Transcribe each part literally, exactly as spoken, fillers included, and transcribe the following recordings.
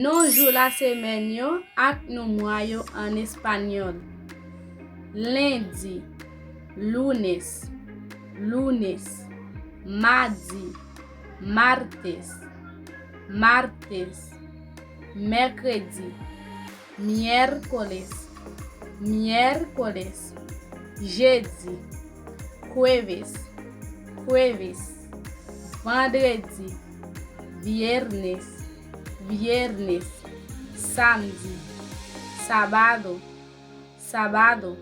Non jou lasemèn yo ak non mwa yo an espanyòl. Lendi, lunes, lunes, madi, martes, martes, mèkredi, miércoles, miércoles, jedi, jueves, jueves, vandredi, viernes, viernes, samdi, sábado, sábado,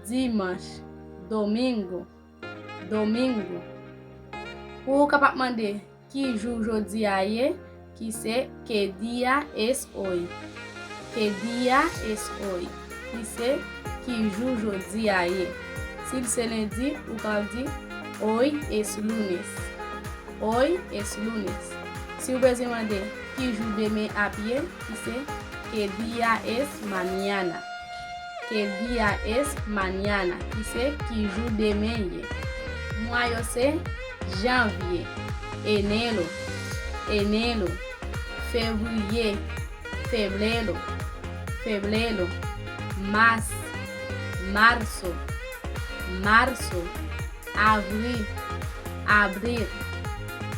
dimanch, domingo, domingo. Ou kapab mande ki jou jodi a ye, ki se qué día es hoy. Qué día es hoy, ki se ki jou jodi a ye. Si l se lendi, ou ka di hoy es lunes. Hoy es lunes. Si w bezwen mande ki jou demen ap ye, ki se qué día es mañana. Qué día es mañana, ki se ki jou demen ye. Mwa yo se janvye, enero, enero, fevriye, febrero, febrero, mas, marzo, marzo, abril, abril,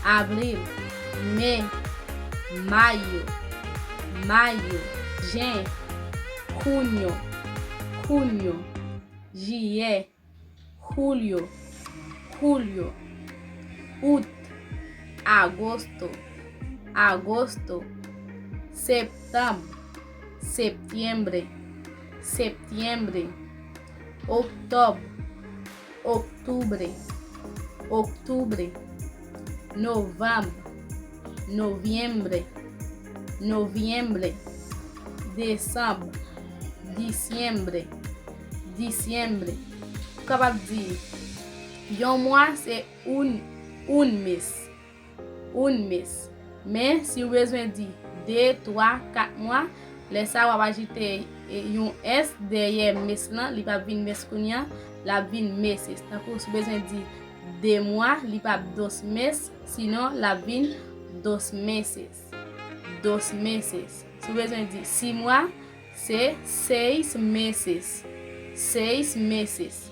abril, me, mayo, mayo, jen, junio, junio, jiyè, julio, julio, out, agosto, agosto, septanm, septiembre, septiembre, oktòb, octubre, octubre, novanm, noviembre, noviembre, desanm, diciembre, diciembre. Ou kapab di yon mwa se un, un mes, un mes. Men si w bezwen di de, twa, kat mwa, lè sa w ap ajoute, e, yon s dèyè mes lan, li p ap vin mes kounye a, l ap vin meses. Tankou si w bezwen di de mwa, li p ap dos mes, sinon l ap vin dos meses. Dos meses. Si w bezwen di sis mwa, se seis meses. Seis meses.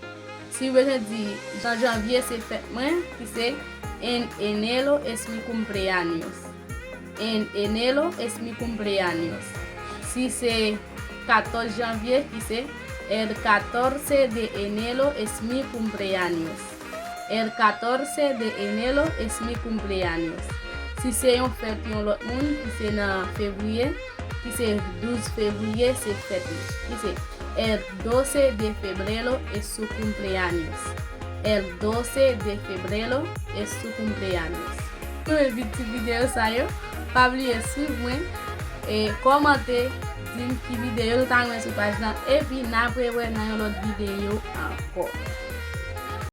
Si w bezwen di jan janvye se fèt mwen, ki se en enero es mi cumpleaños. En enero es mi cumpleaños. Si se katòz janvye, ki se el catorce de enero es mi cumpleaños. El catorce de enero es mi cumpleaños. Si se yon fèt yon lòt moun, ki se nan fevriye, ki se douz fevriye, se fèt li. Ki se el doce de febrero es su cumpleaños. El doce de febrero es su cumpleaños. Si w renmen ti videyo sa yo, pa bliye swiv mwen, e kòmante, di m ki videyo nou ta renmen sou paj lan, epi n ap rewè nan yon lòt videyo ankò.